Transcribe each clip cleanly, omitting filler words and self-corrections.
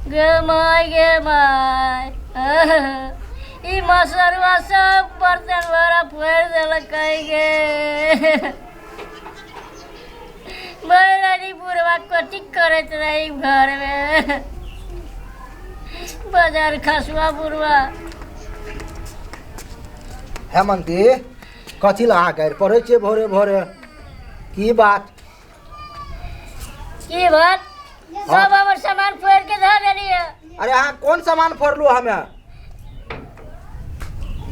गे माय गे माय, ई मसरुआ सब बर्तन भरा फोड़ि देलकै गे। भैरानी बुढ़वा कथी करैत रही घरमे? बाजार खसुआ बुढ़वा। हेमंती, कथी लए अहाँ गारि पढ़ै छियै भोरे भोरे? की बात? की बात? सब हमर सामान फोड़ के धऽ देलियै। अरे अहाँ कोन सामान फोड़लू? हमे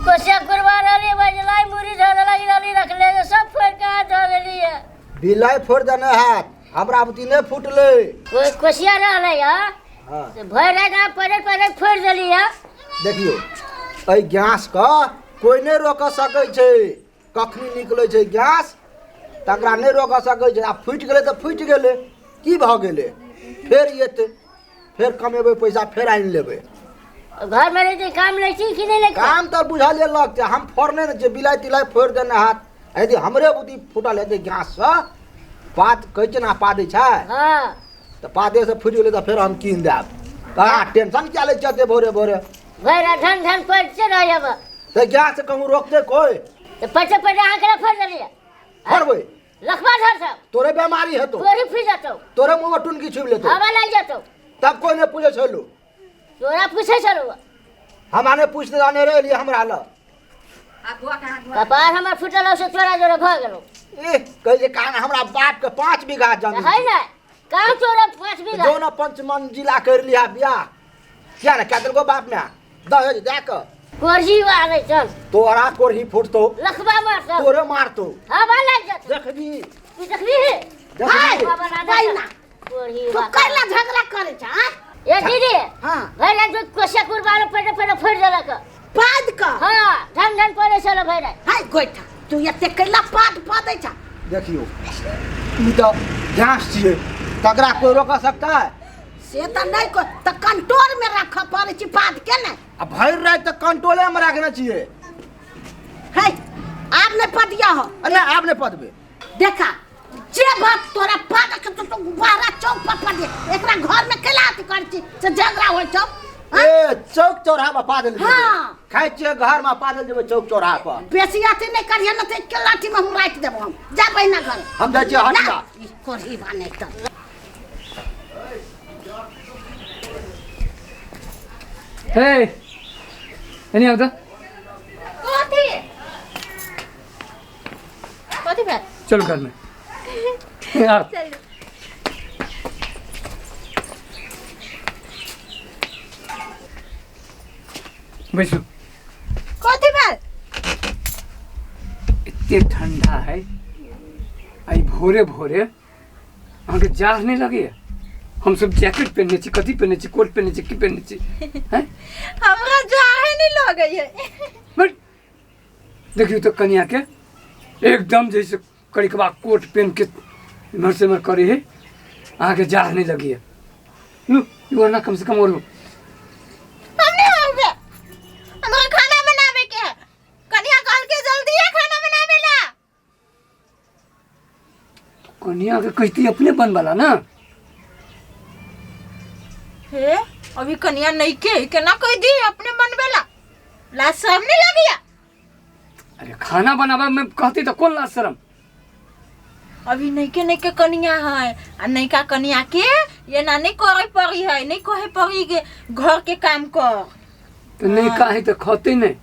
कोसिया कुरबा रहली, बजलाई मुरी धऽ देलक रहली, रखले सब फोड़ के अहाँ धऽ देलियै। बिलाइ फोड़ि देने हैत, हमरा बुद्धि नहि फूटलै। कोसिया रहलै हँ। हाँ। से भरि राति अहाँ पढ़े पढ़े फोड़ि देलियै। देखियौ, एहि गैसके कोइ नहि रोकऽ सकै छै। कखनी निकलै छै गैस, तकरा नहि रोकऽ सकै छै। आ फूटि गेलै तऽ फूटि गेलै, की भऽ गेलै? फेर एतै, फेर कमेबै पैसा, फेर आनि लेबै। घरमे रहै छै काम लै छी कि नहि लै छी? काम तऽ बुझलियै लगतै, हम फोड़ने नहि छियै, बिलाइ तिलाइ फोड़ि देने हैत। यदि हमरे बुद्धि फूटल हेतै गैससँ, पात कहै छै ने, पादै छै। हाँ। तऽ पादेसँ फूटि गेलै तऽ फेर हम कीन देब। तऽ अहाँ टेंशन किया लै छियै एते भोरे भोरे? भरि राति धन धन पड़िते रहै। तऽ गैस कहूँ रोकतै कोइ? तऽ पड़िते पड़िते अहाँ केना फोड़ि देलियै? फोड़बै। लखबा धर सब तोरे बेमारी हेतौ, तोरी फूटि जेतौ, तोरे मुँहमे टुनकी छुबि लेतौ, हवा लागि जेतौ। तब कोइ नहि पूछै छलू? तोरा पूछै छलू। हमरा नहि पूछते जाने रहे एलियै हमरा लग। कपार हमर फूटल हौ से तोरा जोरे भऽ गेलौ। एह, कहै छै कान हमरा बाप के 5 बीघा जमीन है ने, कहाँ तोरा 5 बीघा? जो ने पंचमन जिला कर लिहा बियाह, किया ने कए देलको बाप में दहेज दए के। कोरही आबै चल। तोरा कोरही फूटतो, लखबा मारतो, तोरे मारतो, हवा लागि जेतौ। देखबी। तू देखबी। देखबी। बाबा ना। बहिना। कोरही। तू कैला झगड़ा करै छ? आँय? ए दीदी। हाँ। भरि राति कोसिया कुरबानो पड़े पड़े फोड़ि देलक। पाद क? हाँ, धन धन पड़े छल भरि राति। हाय गोइठा, तू एते कैला पाद पदै छ? देखियौ, ई तऽ गैस छियै, तकरा कोइ रोकऽ सकता है? से तऽ नहि को तऽ कंट्रोल में राखऽ पड़ै छै पाद के ने। आ भरि राति तऽ कंट्रोले मे राखने छियै। है, आब नहि पदिया हो। नहि, आब नहि पदबै। देखा, जे बात तोरा पाद के तो गुब्बारा चौक पर पदे, एकरा घर में कैला अथी करै छी से झगड़ा होइ छौ? हाँ? ए, चौक चौराहा पर पादल जेबै। हाँ। खाइ छियै घर में, पादल जेबै चौक चौराहा पर। बेसी अथी नहि करिहे ने तऽ एके लाठी में हम राखि देबो। हम जा बहिना घर। हम जाइ छियै हटिया। ना, ई कोढ़ी बा नहि तऽ। हे, एने आउ तऽ। कथी कथी भेल? चलू घर में आओ। चलू। बैसू। कथी भेल? एते ठंडा है आई भोरे भोरे, अहाँके जाड़ नहि लगैया? हम सब जैकेट पहिरने छी, कथी पहिरने छी, कोट पहिरने छी, की पहिरने छी, हैं? हमरा जाड़े नहीं लगै है। बट देखियौ तऽ कनिया के एकदम जैसे करिकबा कोट पहिन के इम्हर से इम्हर करे है। अहाँके जाड़ नहि लगैया? लू, ई ओढ़ना कम से कम ओढ़ू। हम नहीं आबे, हमरा खाना बनावे के है। कनिया कहल के जल्दी है खाना बनावे ला। कनिया के कहती अपने बनवाला ना। हे, अभी कनिया नहीं के केना कह दी अपने बनवेला? लाज शर्म नहीं लगिया? अरे, खाना बनाबे में कहती तो कौन लाज शर्म? अभी नैके नैके कनिया है आ नैका कनिया के ये ना नहीं करे पड़ी है, नहीं कहे पड़ी के घर के काम कर। तो नहीं काहे तो खते नहीं।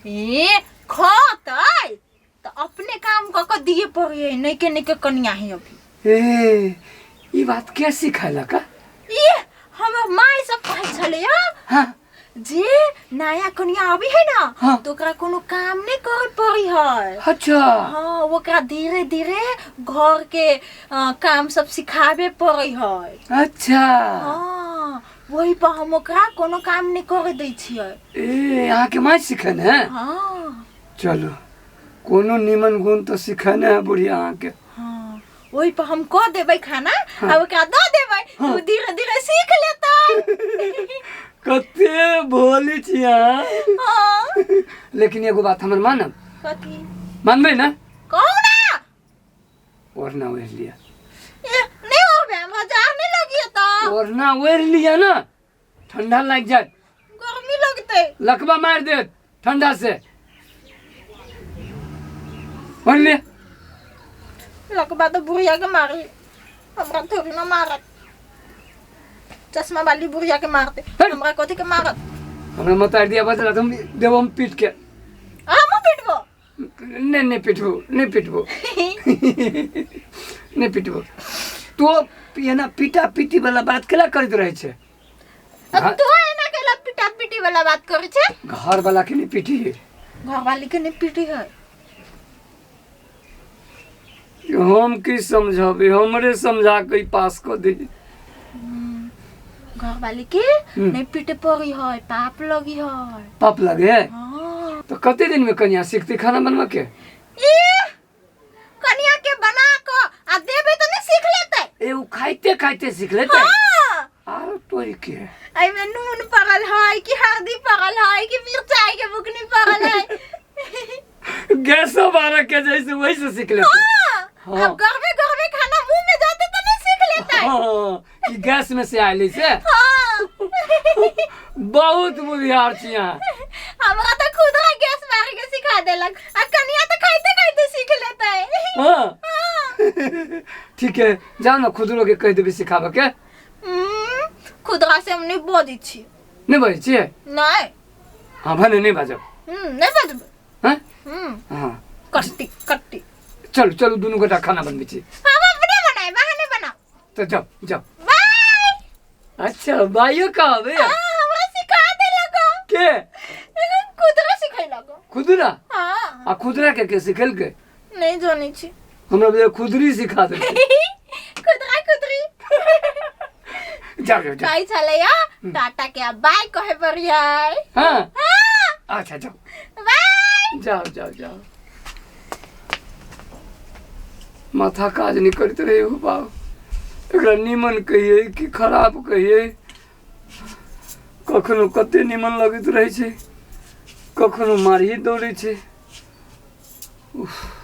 ए, खतै तो अपने काम क के दिए पड़ी है। नैके नैके कनिया है अभी। ए, ई बात के सिखायला का? ये हमर माय सब कहै छलै हँ। हाँ। जे नया कनिया अभी है ना, हाँ। तो ओकरा कोनो काम नहीं करे पड़ी है। अच्छा। हाँ, ओकरा धीरे धीरे घर के काम सब सिखाबे पड़े है। अच्छा। हाँ, वही पर हम ओकरा कोनो काम नहीं करे दै छियै। ए, अहाँके माय सिखेने है? हाँ। चलो, कोनो निमन गुण तो सिखेने है बुढ़िया अहाँके। हाँ, वही पर हम कऽ देबै खाना आ ओकरा दऽ देबै। हाँ। ओ धीरे धीरे सीख लेतै। कते भोली छी अहाँ। हाँ। लेकिन एगो बात हमर मानब? कथी? मानबै ना? कहू ना। ओढ़ना ओढ़ि लिअ। ए, नहीं होबे, हमरा जाड़ नहीं लगी तो। ओढ़ना ओढ़ि लिअ ने, ठंडा लागि जायत। गर्मी लगते। लकवा मारि देत ठंडा से। ओढ़ि लिअ। लकबा तो बुढ़िया के मारी, हमरा थोड़ी ना मारत। चश्मा वाली बुढ़िया के मारते, हमरा कथी के मारत? हमरा मत दिया बदला तुम देबो हम पीट के। हम पीटबो? नहीं नहीं पिटबो, नहीं पिटबो, नहीं पिटबो। तो एना पीटा पीटी वाला बात केला करैत रहै छै? तू एना केला पीटा पीटी वाला बात करै छै? घर वाला के नहीं पीटी है। घर वाली के नहीं पीटी है। हम की समझाबे, हमरे समझा के पास कर दे। घर वाली के नहीं पीटे पड़ी है, पाप लगी है। पाप लगे है? हाँ। तो कते दिन में कन्या सीखती खाना बनवा के? ए कन्या के बना को आ देबे तो नहीं सीख लेते। ए उ खाइते खाइते सीख लेते। हाँ। आरो तोरी के आई में नून पड़ल है कि हल्दी पड़ल है कि मिर्चाई के बुकनी पड़ल है। गैसो बारह के जैसे वैसे सीख लेते। हाँ। हाँ। अब गर्मे गर्मे खाना मुंह में जाते तो नहीं सीख लेता है। हाँ, कि गैस में से आयल से। हाँ। बहुत बुधियार छी अहाँ। हमरा तो खुदरा गैस मार के सिखा देलक, आ कनिया तो खाइते खाइते सीख लेता है। हाँ। हाँ। ठीक है, जाओ ना खुदरो के कह देबी सिखाबे के। खुदरा से हम नहीं बजै छी। नहीं बजै छियै? नहीं। हाँ भने नहीं बाजब। नहीं बाजब। हाँ? हम्म। हाँ। कट्टी कट्टी। चलू चलू दुनू गोटा खाना बनबै छी। हम अपने बनाए, बहाने बनाओ। तो जाओ जाओ। बाय। अच्छा बायो कहबे? हाँ, हमरा सिखा देलक। के? खुदरा सिखैलक। खुदरा? हाँ। आ खुदरा के सिखेलकै? नहीं जानै छी। हमरा बुझाइ खुदरी सिखा देलकै। खुदरा खुदरी। जाओ जाओ जाओ। कहै छलै या टाटा के अब बाय कहे पड़ी है। हाँ। हाँ। अच्छा जाओ। बाय। जाओ जाओ जाओ। माथा काज नहीं करते रहे हो बाप। एकरा नीमन कहिए कि खराब कहिए, कखनो कते नीमन लगैत रहै छै, कखनो मारही दौड़ै छै। उफ।